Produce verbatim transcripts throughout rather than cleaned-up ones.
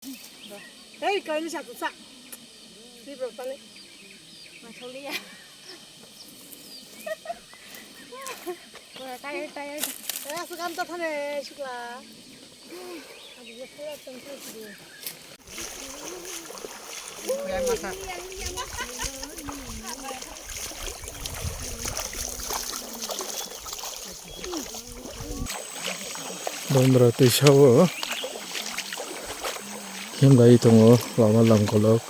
Hei, kaini sak sak. Ni bro tani. Masoliya. Wah, tired, tired. Eh, asal kam tak thane, shukla. Abu ya pura tengku sih. Dondra twi sao himlai tongo lama lam kolok.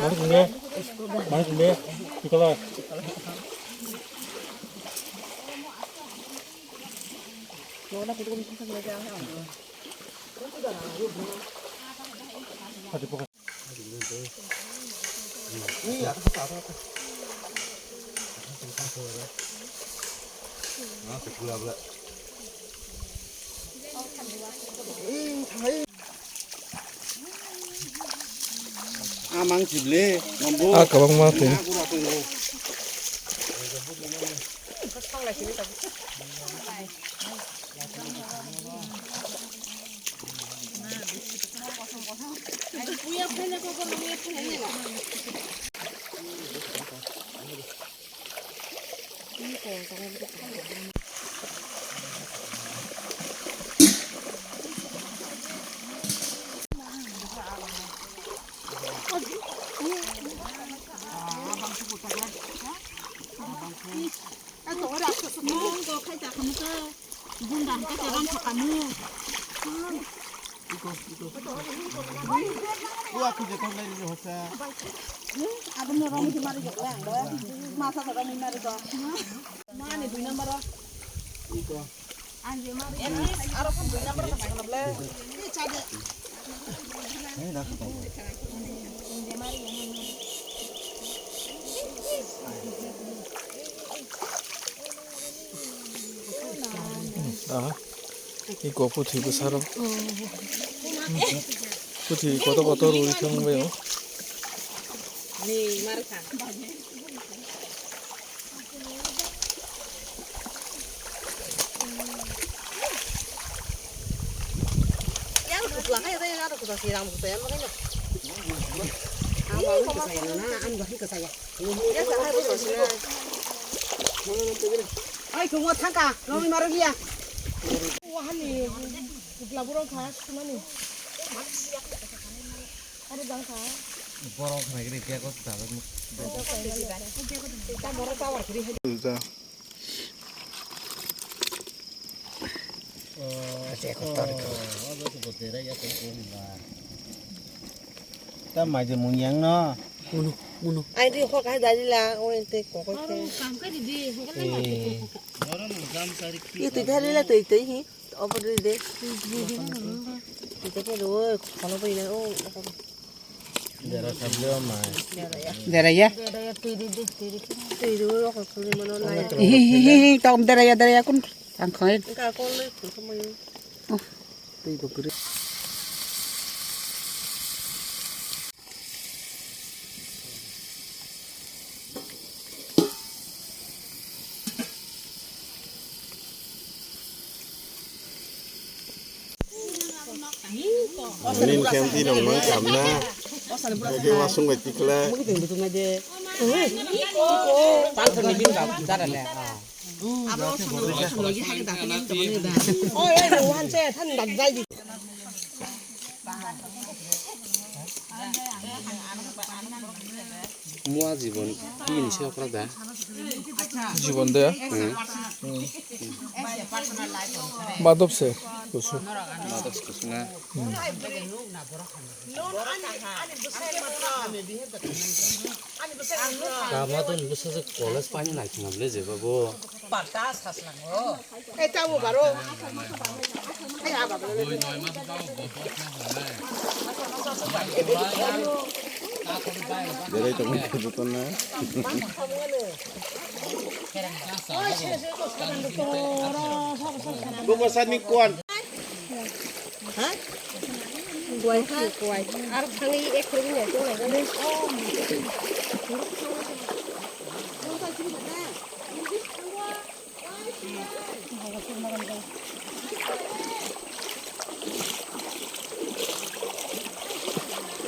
Mari kumbe, mari kumbe, ikola. Amang chible, mambo. Ah, kabang ma te. Ah, gura tongo. Ua, aku je kau lain je hosa. Abang ni orang ni mari je, orang dah. Masa orang ni mari dah. Mani dui number. Iko. At least aro phone dui number ka paikha na ble. Ni chade. Aha. Iko puthi bwsarok. Puthi kotor kotor rwi thang bai o. Ni mar kha. Ai, kung thangka, nongni maro liya. Wahani, bukla burong kha, sumani. Aro jang kha. Borok khnai gini, bego sajak. Borok tower kiri. Ta mai de munyang no. Munu, munu. Ai di hok ai dali la, o ente kokoi ke. Aro kam kari di, hok na ma. Eh. Ito dali la, to ito hi. Obo dui de. Ito ke ro, kono bai na o. Dera sabli o mai. Dera ya. Dera ya. Dera ya, tui di, tui di. Tui di, o ko kuli mano lai. Hi, hi, hi, hi, tom dera ya, dera ya kun. Tang khoi. Ka kon le ko mo. Oh. Tui ko kuri. Nin khem ti nong mang kam na. Khe wasung bai tikhle. Mua jibon bini se okra da. Jibon de? Hmm. Hmm. Madop se kusu. Madop se kusu na. Hmm. Kama to ni bwsa se college pani nai khna ble je babu. Parta saslango. Ei, tabo baro. Ei, aba baro. Berai tongmani joto na. Buko sani kuan. Ha? Kuai ha? Kuai. Ar thangwi ek khoroknwi nai tonglai.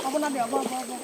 Abo na de, abo, abo, abo.